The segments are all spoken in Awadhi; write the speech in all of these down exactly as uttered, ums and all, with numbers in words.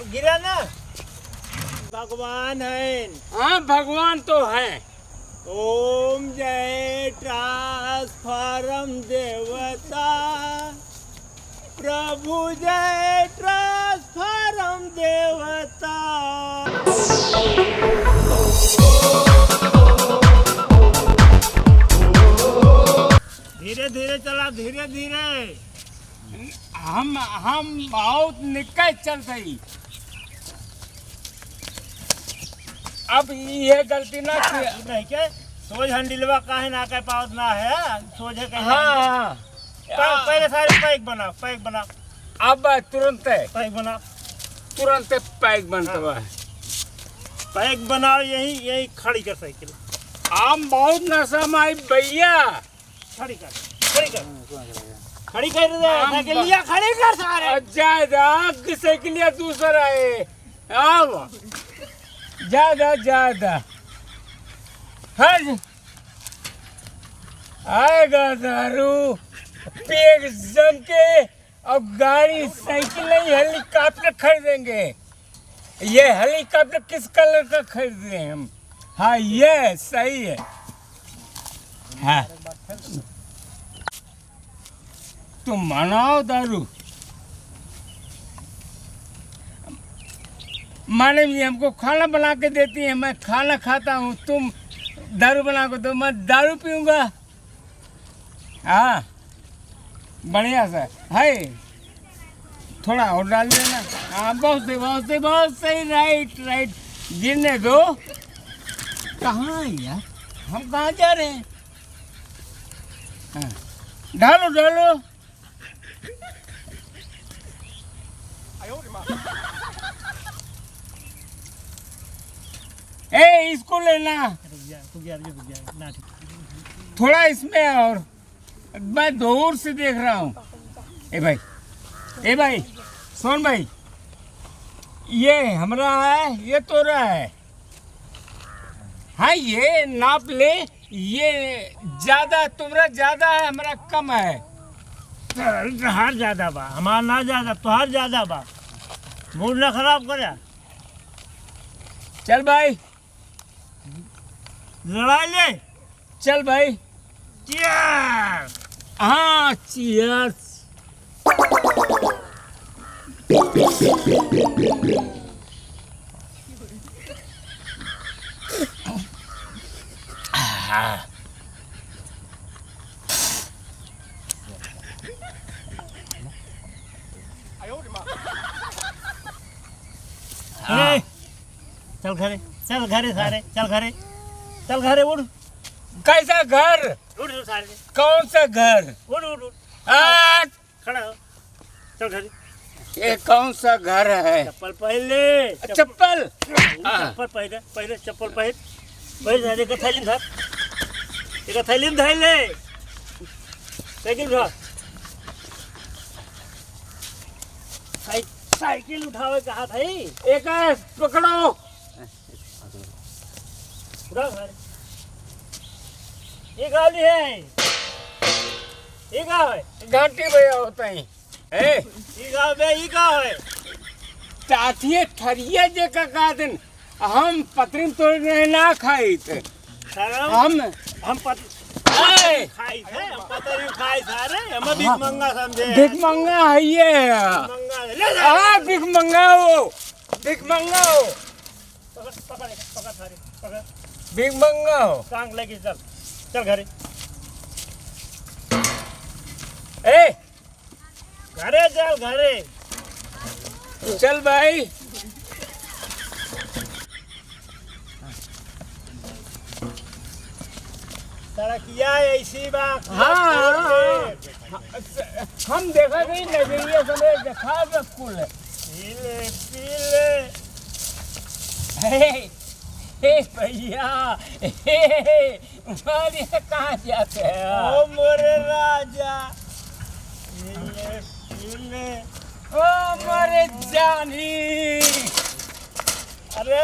गिरा ना। भगवान हैं। हाँ, भगवान तो हैं। ओम जय ट्रांसफार्म देवता, प्रभु जय ट्रांसफार्म देवता। धीरे धीरे चला, धीरे धीरे। हम, हम बहुत निक्का चलत हई। अब ये गलती ना हाँ, किया। नहीं के, सोझ हंडिलवा काहे ना कर पावत ना है, सोझे कहीं हाँ, हंडिल। हाँ। पै-, पहले सारे पैक बनाओ, पैक बनाओ। अब तुरंत है। पैक बनाओ। तुरंत पैक बनत हाँ। बा। पैक बनाओ, यही, यही खड़ी कर साइकिल। हम बहुत नशा में आई भैया। खड़ी कर, खड़ी कर। खड़ी कर दे, हम साइकिलिया खड़ी कर सारे। अच्छा, राख साइकिलिया दूसरा है। आओ। जा, जा, जा, जा। हट। आएगा दारू, पिए जम के, और गाड़ी, साइकिल नहीं, हेलीकॉप्टर खरीदेंगे। ये हेलीकॉप्टर किस कलर का खरीदे हम? हाँ, ये सही है। हाँ, तुम बनाओ दारू। माने, ये हमको खाना बना के देती है, मैं खाना खाता हूँ, तुम दारू बना के दो, मैं दारू पीऊँगा। हाँ, बढ़िया से है, थोड़ा और डाल देना। हाँ, बहुत सही, बहुत सही, बहुत सही, राइट, राइट, गिरने दो। कहाँ है यार, हम कहाँ जा रहे हैं? हाँ, डालो, डालो। ए, इसको लेना। रुक जा, रुक जा, रुक जा, ना ठीक। थोड़ा इसमें और, मैं दूर से देख रहा हूँ। ए भाई, ए भाई, सुन भाई, ये हमरा है, ये तोरा है। हाँ, ये नाप ले, ये ज्यादा, तुम्हरा ज्यादा है, हमरा कम है। तोहार ज्यादा बा, हमार ना ज्यादा, तोहार ज्यादा बा। मूड ना खराब करे। चल भाई। लड़ाई ले। चल भाई। Cheers। हाँ, cheers। हाँ। ए, चल घरे, चल घरे सारे, चल घरे, चल घरे, उठ। कैसा घर? उठ, उठ सारे। कौन सा घर? उठ, उठ, उठ। आ, खड़ा हो। चल घरे। ये कौन सा घर है? चप्पल पहन ले। चप्पल? चप्पल? हाँ। चप्पल पहन, पहले चप्पल पहन। पहले सारे एक थैली धर। एक थैली में धर ले। साइकिल उठा। साइ-, साइकिल उठावे कहा था ही। एक है, पकड़ो। उठा सारे। ये गाली है। ये का है? घाटी भैया होता ही। ए? ई का बे, ई का है? ताथिये थरिये जे का का दिन, हम पतरी में तोड़ रहे ना खाइत। सारा हम हम पत-, ए! खाई है, हम पतरी खाई सारे, हम भिख हाँ। मंगा समझे। भिख मंगा है ये। मंगा है, ले जा। हाँ, भिख मंगा हो, भिख मंगा हो। पकड़, पकड़, पकड़ सारे, पकड़। भिख मंगा हो। टांग लेके चल, चल घरे। ए! घरे चल, घरे। चल भाई। सड़किया ऐसी बा। हाँ, हाँ, हाँ। हम देखा नहीं, नजरिया समय देखा बे कुल। पी ले, पी ले। हे, हे भैया, हे, हे। अरे, कहाँ जाते हैं? ओ मोरे राजा, पी ले, पी ले। ओ मोरे जानी। अरे,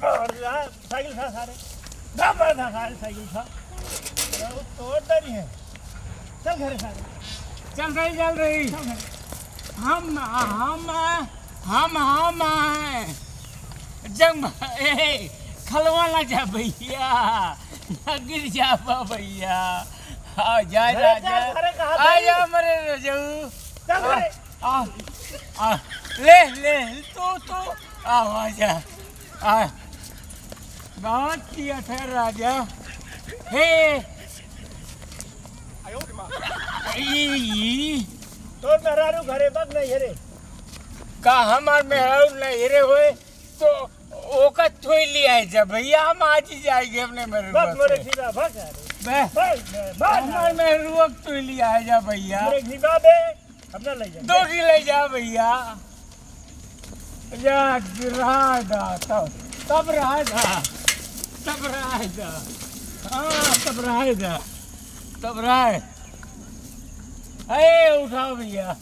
अरे, साइकिल उठा सारे। दबा था सारे साइकिल उठा। अरे, वो तोड़ डरी है। चल घरे सारे। चल रही, चल रही। चल घरे। हम, हम हम, हम हैं। जंग, ए, खलवा ना जा भैया, ना गिर जाबा भैया। आ, जा, अरे जा, जा, जा। अरे कहाँ आ भाई? जा, मरे रजऊ। चल आ, रे। आ, आ, ले, ले, तू, तू, आ, आ जा। आ, बहुत किया था राजा। हे। ई, ई। तोर मेहरारू घरे बा कि नहीं है रे? का हमार मेहरारू नहीं रे होए, तो ओका तोई लिया है जब भैया, हम आज ही जाएंगे अपने मेहरारू बस मोरे से। खीरा, बस यार। बे, बस, बस, बस। हमार मेहरारू तोई लिया है जा भैया। मोरे खीरा बे। अपना ले जा। दो की ले जा भैया। जा, रहा जा, तब, तब रहा जा, तब रहा जा। हाँ, तब रहा जा, तब रहा। ए, उठाओ भैया।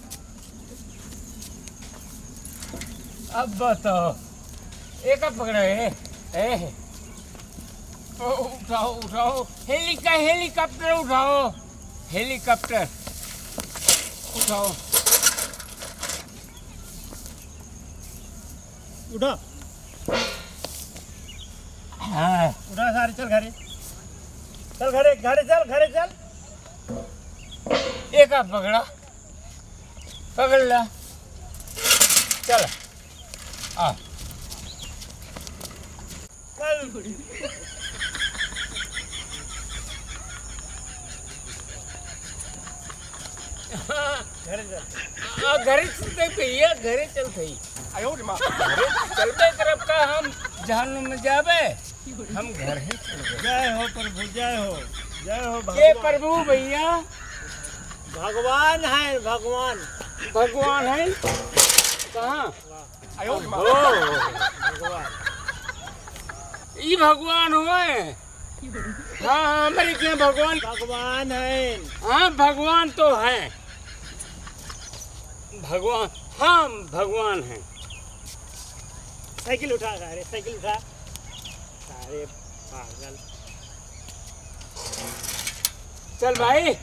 अब बताओ, एक अब पकड़ा है, ए, ओ, उठाओ, उठाओ, हेलिका-, हेलीकॉप्टर उठाओ, हेलीकॉप्टर उठाओ। उठा। हाँ। उठा सारे, चल घरे। चल घरे, घरे चल, घरे चल। एक अब पकड़ा। पकड़ ला। चल। आ। चल। घरे चल। आ, घरे चलते भैया, घरे चलते ही। आयो रे माँ। घरे चलबे करब का हम जहन्नुम में जाबे? हम घर ही चल गए। जय हो प्रभु, जय हो, जय हो ये भगवान। प्रभु भैया। भगवान है, भगवान। भगवान है? कहाँ? वाह। आयो रे माँ। ओ। भगवान। ई भगवान होए? हाँ, हाँ, हमरे के भगवान। भगवान है। हाँ, भगवान तो है। भगवान, हम भगवान हैं। साइकिल उठा, अरे साइकिल उठा। अरे पागल। चल भाई।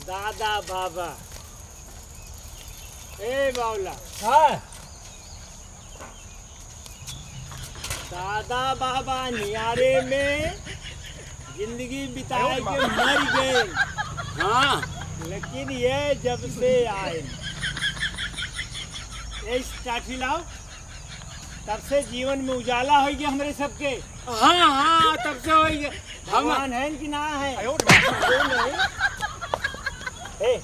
दादा बाबा। ए बावला। हाँ। दादा बाबा नियारे में जिंदगी बिताए के मर गए। हाँ। लेकिन ये जब से आए, ए टाठी लाओ, तब से जीवन में उजाला होइ गया हमरे सबके। हाँ, हाँ, तब से होइ गया। हम भगवान है कि ना है? आयो रे बाप। कोई नहीं। ए,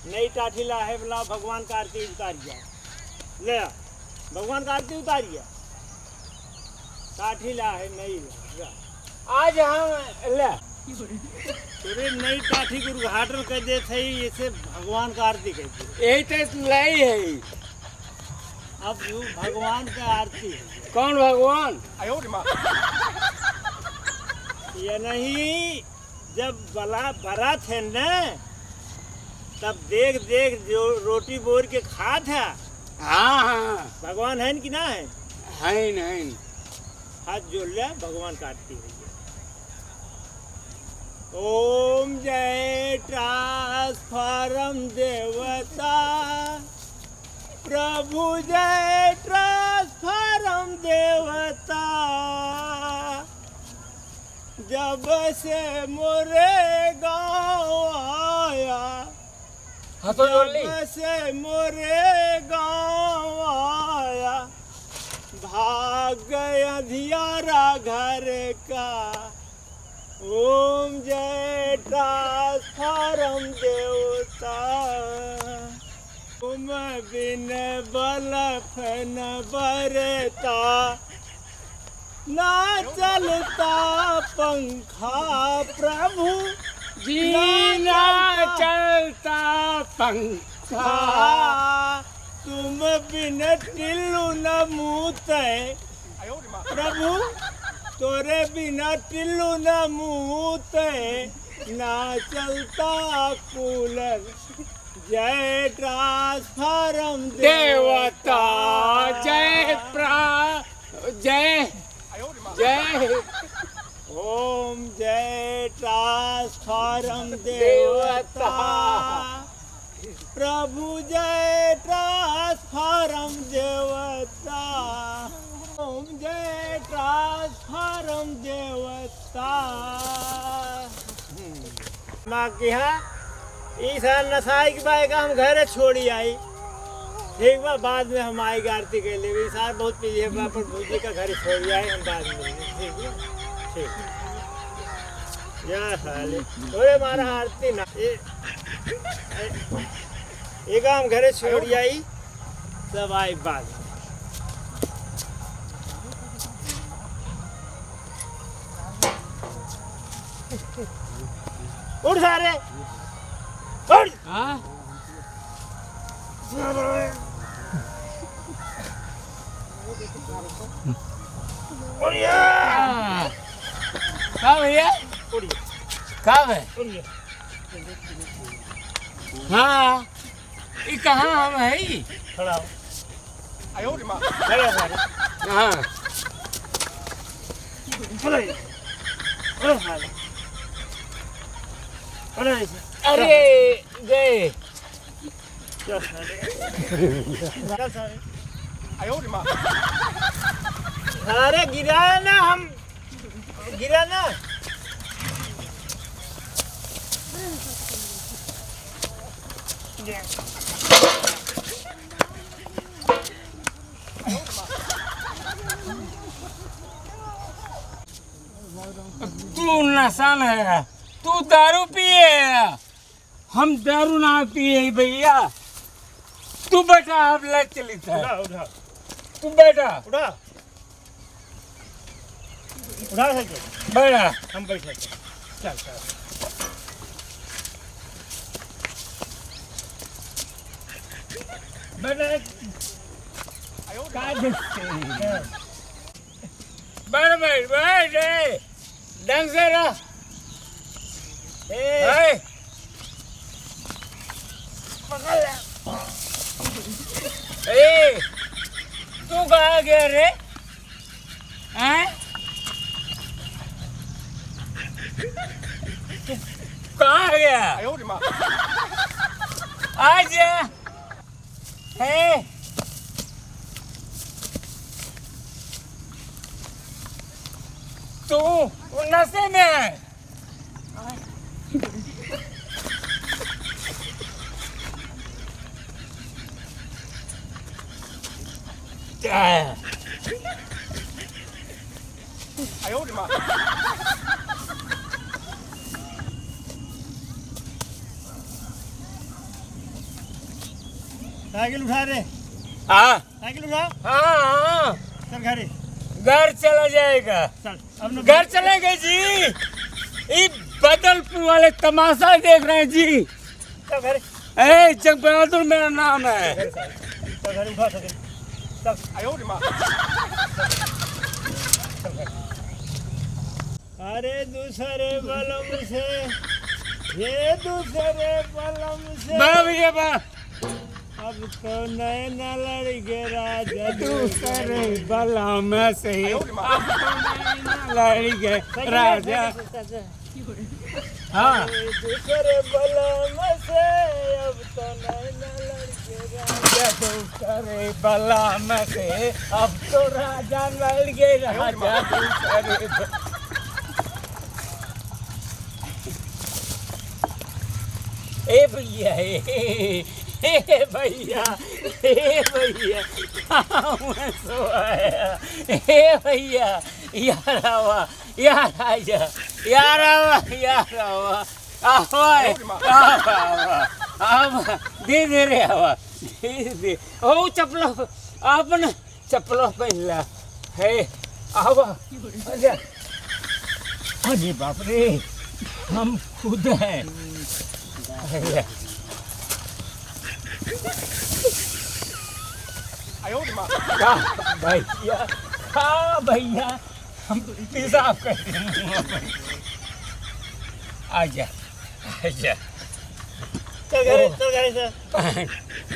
नई टाठी ला है, बोला भगवान का आरती उतार दिया। ले आ, भगवान का आरती उतार दिया। टाठी ला है, नई ला, जा। आज हम ले। तोरे नई टाठी के उद्घाटन कर देत है, इसे भगवान का आरती कर दे। यही तो लाई है। अब यू भगवान का आरती है। कौन भगवान? आयो रे माँ। ये नहीं, जब बला, बरा थे न, तब देख देख जो रोटी बोर के खात है। हाँ, हाँ। भगवान है कि ना है? है, नहीं। हाथ जोड़ ले, भगवान का आरती होइ गया। ओम जय ट्रांसफार्म देवता, प्रभु जय ट्रांसफार्म देवता, जब से मोरे गाँव आया, हाथों जोड़ ली। जब से मोरे गाँव आया, भाग गया अंधियारा घर का। ओम जय ट्रांसफार्म देवता, तुम बिन बल्ब न बरता। ना चलता पंखा प्रभु, बिना ना चलता चलता पंखा। पंखा। तुम बिन टिल्लू न मूते प्रभु, तोरे बिना टिल्लू न मूते, ना चलता कूलर। जय ट्रांसफार्म देवता, देवता। जय प्रा-, जय, जय। ओम जय ट्रांसफार्म देवता। देवता। प्रभु जय ट्रांस- देवता। माँ के यहाँ ई सार नसाई के बा, एका हम घरे छोड़ी आई। ठीक बा, बाद में हम आई आरती कर लेबे। ई सार बहुत पीछे बा, पर भौजी का घरे छोड़ी आई, हम बाद में मिलेंगे। ठीक बा? ठीक। या साले, ओए मारा आरती ना। ए, ए, एका हम घरे छोड़ी आई, सब आई बाद में। उठ सारे, उठ। हाँ? उठ या। हाँ। का भैया? उठ या। का भै? उठ या। हाँ। ई कहाँ हम है ई? खड़ा हो। खड़ा हो सारे। हाँ। खड़ा हो। खड़ा हो सारे। खड़ा हो ऐसे। अरे, गए। चल सारे। चल सारे। अरे गिराया ना हम। गिरा ना। तू नशा में है, तू दारू पिए है। हम दारू ना पिए भैया। तू बैठा, हम ले चली था। उठा, उठा। तू बैठा। उठा। उठा सके। बैठा। हम बैठे थे। चल, चल। बैठा। का देखते हैं? हाँ। बैठ, बैठ, बैठ, ए। ढंग से रह। ए। ए। पकड़ ले। ए, तू कहाँ गया रे? हैं? तू कहाँ गया? आयो रे माँ। आ जा। है। तू नशे में है। साइकिल उठा रे। हाँ। साइकिल उठा। हाँ, हाँ। चल घरे। घर चला जाएगा। चल, अब न घर चलेंगे जी। ये बदलपुर वाले तमाशा देख रहे हैं जी। चल घरे। ए, जंग बहादुर मेरा नाम है। चल घरे, उठा सके। चल। आयो रे माँ। चल घरे। अरे दूसरे बलम से, ये दूसरे बलम से। बा भैया बा। अब तो नैना लड़ गए राजा दूसरे बलम से। अब तो नैना लड़ गए राजा। हाँ। दूसरे बलम से अब तो नैना लड़ गए राजा। दूसरे बलम से अब तो राजा लड़ गए राजा दूसरे ब- ए भैया, ए, ए भैया, ए भैया, कहाँ हुए सो आया? ए भैया, यार आवा, यार आजा, यार आवा, यार आवा, आवा, आवा, आवा, आवा, धीरे धीरे आवा, धीरे धीरे। ओ चप्पल, आपन चप्पलो पहन ला। हे, आवा। अरे, अरे बाप रे, हम खुद हैं। अरे। का भैया, का भैया, हम पेशाब कर रहे हैं। आजा, आजा। चल घरे, ओ। चल घरे से।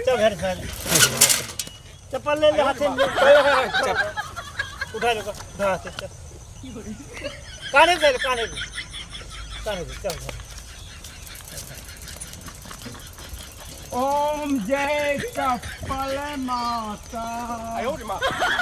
चल घरे से। चप्पल ले ले, हाथ में। चप्पल। उठा लो, उठा हाथ से, चल। कान्हे से, कान्हे से। कान्हे से, चल, चल। ओम जय चप्पल माता। आयो रे माँ।